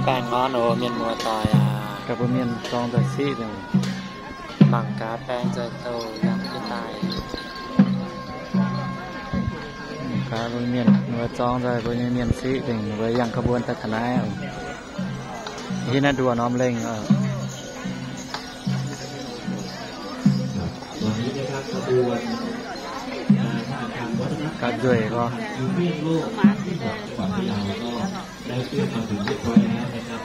Baengh orn oc, mienh muoz-doic aac. Gaax mbuo mienh zorng nzengc siqv dingc. Mangc gaax baeng nzoih douh yangh jienv daaih. Gaax mbuo mienh, mbuo zorng nzengc mbuo nyei mienh siqv dingc, mbuo yangh ขบวน daaih taux naaiv. Hitv naaiv nduoh norm lengh oc. ตอนนี้นะครับ ขบวนงานมหกรรมวัฒนธรรม กาบเดื่อยก็ ยูเมียนโลกครั้งที่ หก จังหวัดพะเยาก็ได้เคลื่อนมาถึงเรียบร้อยแล้วนะครับ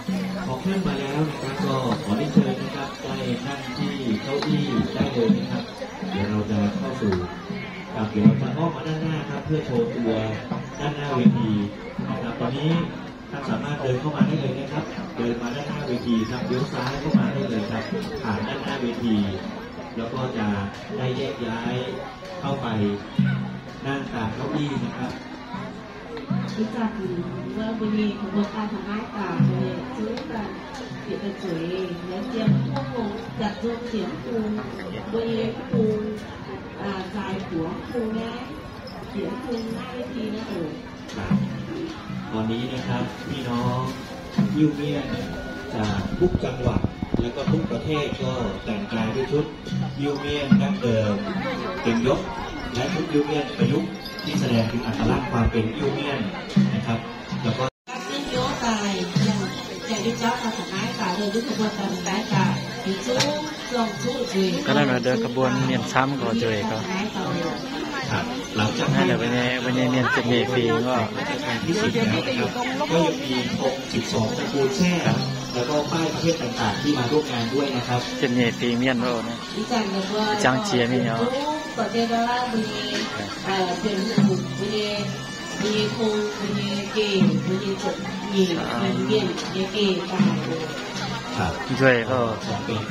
พอเคลื่อนมาแล้วนะครับ ก็ขอเรียนเชิญนะครับ ได้นั่งที่เก้าอี้ได้เลยนะครับ เดี๋ยวเราจะเข้าสู่ ครับ เดี๋ยวเราจะอ้อมมาด้านหน้าครับ เพื่อโชว์ตัวด้านหน้าเวทีนะครับ ตอนนี้ ท่านสามารถเดินเข้ามาได้เลยนะครับ เดินมาด้านหน้าเวทีครับ เลี้ยวซ้ายเข้ามาได้เลยครับ ผ่านด้านหน้าเวที แล้วก็จะได้แยกย้ายเข้าไปนั่งตามเก้าอี้นะครับ Ih zanc mbuo mbuo nyei ขบวนการ taux naaiv daaih, mbuo nyei zungv daaih bieqc daaih zueiz, liuz zien mv bung, zanc nzung zien mv bung, mbuo nyei mv bung, zaaix buoz mv bung naaiv, bieqc mv bung naaiv เวที naaiv oc. ครับ ตอนนี้นะครับ พี่น้องอิ้วเมียนจากทุกจังหวัด แล้วก็ทุกประเทศ ก็แต่งกายด้วยชุดอิ้วเมียนดั้งเดิม เต็มยศ และชุดอิ้วเมียนประยุกต์ ที่แสดงถึงอัตลักษณ์ความเป็นอิ้วเมียนนะครับ แล้วก็ Ninh hiuv daaih, jangx, jangx ninh jauv daaih taux naaiv daaih, ninh hiuv ขบวน daaih taux naaiv daaih, ninh zungv zorng zuqv nzueic. Ga'naaiv maaih ขบวน mienh camv gorx nzueic gorx. ครับ หลังจาก Naaiv ที่ mbuo nyei, mbuo nyei mienh ziepc nyeic fingx oc. ราชการที่ สิบ แล้วนะครับ ก็ยังมีธง สิบสอง ตระกูลแซ่ แล้วก็ป้ายประเทศต่างๆ ที่มาร่วมงานด้วยนะครับ Ziepc nyeic fingx mienh oc naaiv. Jangx jiex mingh oc. Nzueic oc.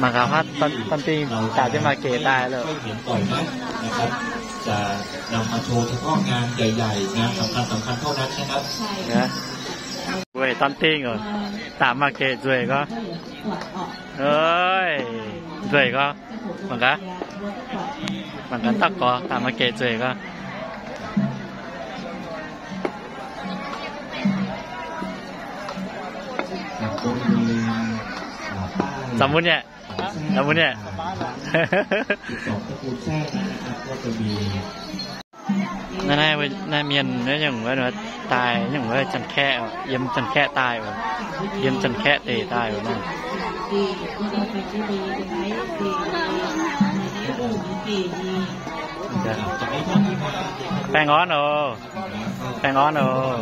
Mangc gaax fatv ตอน, ตอน dingh daaih jienv maaih gec daaih loh. จะนำมาโชว์เฉพาะงานใหญ่ๆ งานสำคัญๆ เท่านั้นนะครับ Weic ตอน dingh oc, daaih maaih gec nzueic gorx. Oi, nzueic gorx. Mangc gaax, mangc gaax daux gorx, daaih maaih gec nzueic gorx. Zaux mbuo nyei, zaux mbuo nyei. Naaiv, naaiv, naaiv mienh naaiv nyungc wuov daaih, nyungc wuov Janx-Kaeqv, yiem Janx-Kaeqv daaih oc, yiem Janx-Kaeqv deic daaih oc naaiv. Baengh orn oc. Baengh orn oc.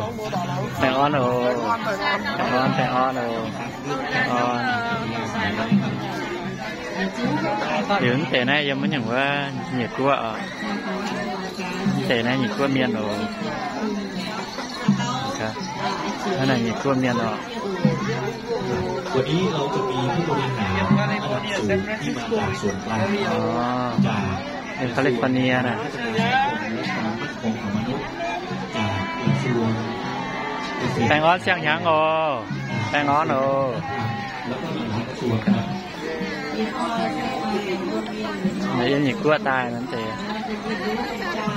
Baengh orn oc. Baengh orn, baengh orn oc. Baengh orn. Liuz mv deix naaiv yiem wuov nyungc wuov nyiec guoqv oc. Mv deix naaiv nyiec guoqv mienh oc. Hnangv naaiv nyiec guoqv mienh oc. วันนี้เราจะมีผู้บริหารระดับสูงที่มาจากส่วนกลาง อ๋อ จาก เป็นแคลิฟอร์เนียน่ะ พัฒนาสังคมและความมั่นคงของมนุษย์ จากกระทรวงเกษตร Baengh orn siang-hnyangx oc. Baengh orn oc. แล้วก็อีกหลายกระทรวงครับ Naaiv yiem nyiec guoqv daaih naaiv deix. Danx naaiv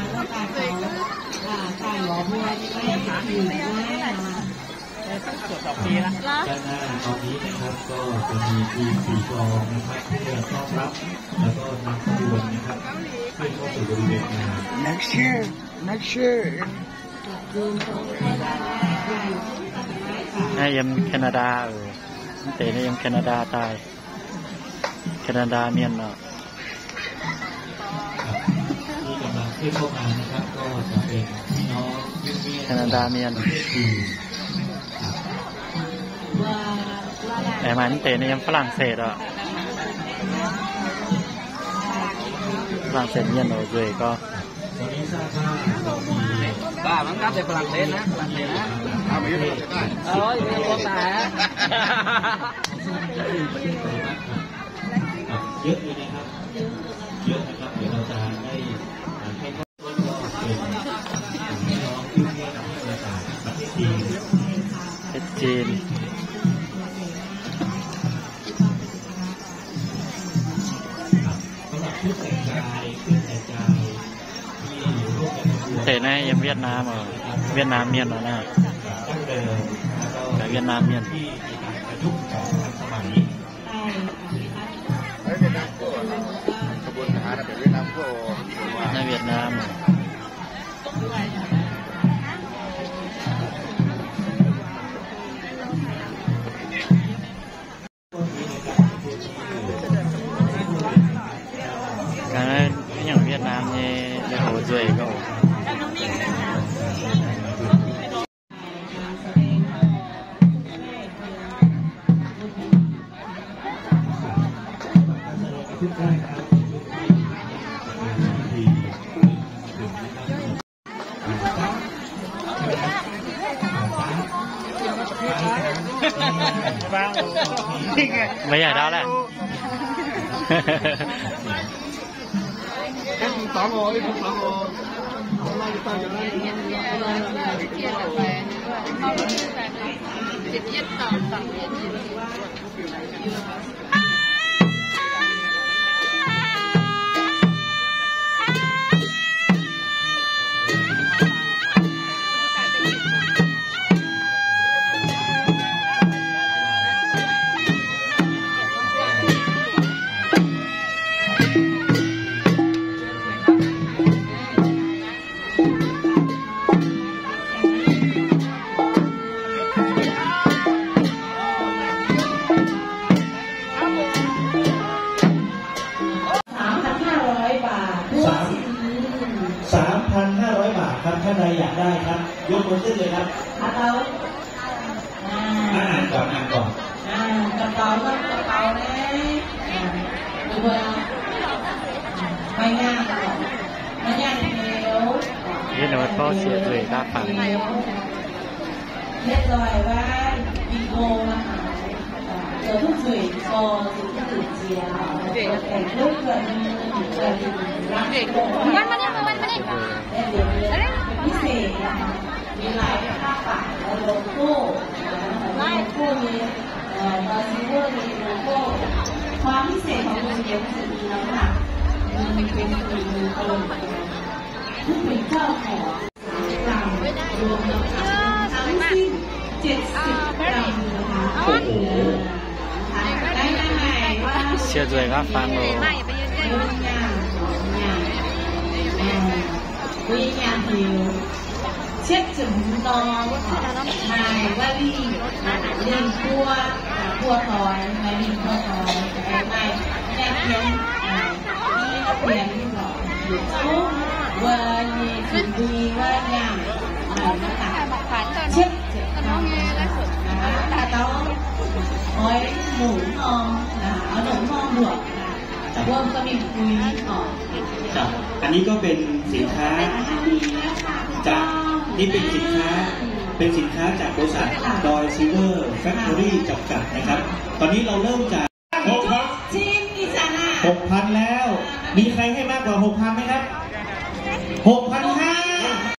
ตอนนี้นะครับ ก็จะมีทีมสีกลองนะครับ เพื่อต้อนรับ แล้วก็นำขบวนนะครับ ขึ้นเข้าสู่บริเวณงาน Next year, next year. Naaiv yiem Canada oc. Mv deix naaiv yiem Canada daaih. Canada mienh oc. ที่กำลังเคลื่อนเข้ามานะครับ ก็จะเป็นพี่น้อง Canada mienh. ประเทศจีน Aengx maaih mv deix naaiv yiemฝรั่งเศส oc.ฝรั่งเศส mienh oc, nzueic gorx. วันนี้ทราบว่าเรามี Ba mangc gaax deixฝรั่งเศส naaiv,ฝรั่งเศส naaiv. Ôi, mienh muoz-doic aqv. เยอะเลยนะครับ เยอะนะครับ เดี๋ยวเราจะได้ ให้ท่าน ก็เป็นพี่น้องที่เรียนที่มาจากประเทศจีน Tết Chin. สำหรับชุดแต่งกาย เครื่องแต่งกายที่ร่วมกันประกวด Mv deix naaiv yiem Việt Nam oc. Việt Nam mienh oc naaiv. ดั้งเดิม แล้วก็ Việt Nam mienh. ที่มีการ ในเวียดนาม Ga'naaiv nyungc Việt Nam nyei lễ hội nzueic gauh. Mày giải đáp lại.สามพันห้าร้อยบาท สาม สามพันห้าร้อยบาทครับ ท่านใดอยากได้ครับ ยกมือขึ้นเลยครับ อ่า อ่านก่อน อ่านก่อน อ่า กระเป๋าครับ กระเป๋านะ อ่า ดูว่า ไม่ยากหรอก ไม่ยากเร็ว Biết nói có sửa tuổi đa phần. Biết rồi, bye. Đi cô mà. Giờ thuốc sửa cho chị cứ gửi chị à. Để lúc gần như chị gần thì lắm. Để để để. Biết sẻ. Vì lại các bạn ở đầu cô, ở đầu cô thì, ờ, và chị cô thì đầu cô. Khóa biết sẻของคุณเดี๋ยวมันจะมีน้ำหนัก มันเป็นกลุ่มหนึ่งอารมณ์ ผู้เป็นเจ้าของ กรัม รวมน้ำหนักทั้งสิ้นเจ็ดสิบกรัมนะคะ โอ้โห ได้ไหมว่า เชื่อด้วยครับ ฟังโล ไม่ยาก ไม่ยาก ไม่ยากหิว เช็ดถึงนอน ไม่ว่ารีบ รีบพัว พัวถอย ไม่รีบพัวถอย ไม่ ไม่แยกเย็น เปลี่ยน Ơ, vừa nhìn thì đi qua nhà, ờ, nó tặng chết chết con. Đó, ta tao ói mũ ngon, à, ói mũ ngon được, à, quân có niềm vui ngon. ครับ อันนี้ก็เป็นสินค้าจาก นี่เป็นสินค้า เป็นสินค้าจากบริษัท Doi Silver Factory จำกัดนะครับ ตอนนี้เราเริ่มจาก หกพัน หกพันแล้ว มีใครให้มากกว่า หกพัน ไหมครับ หกพันห้า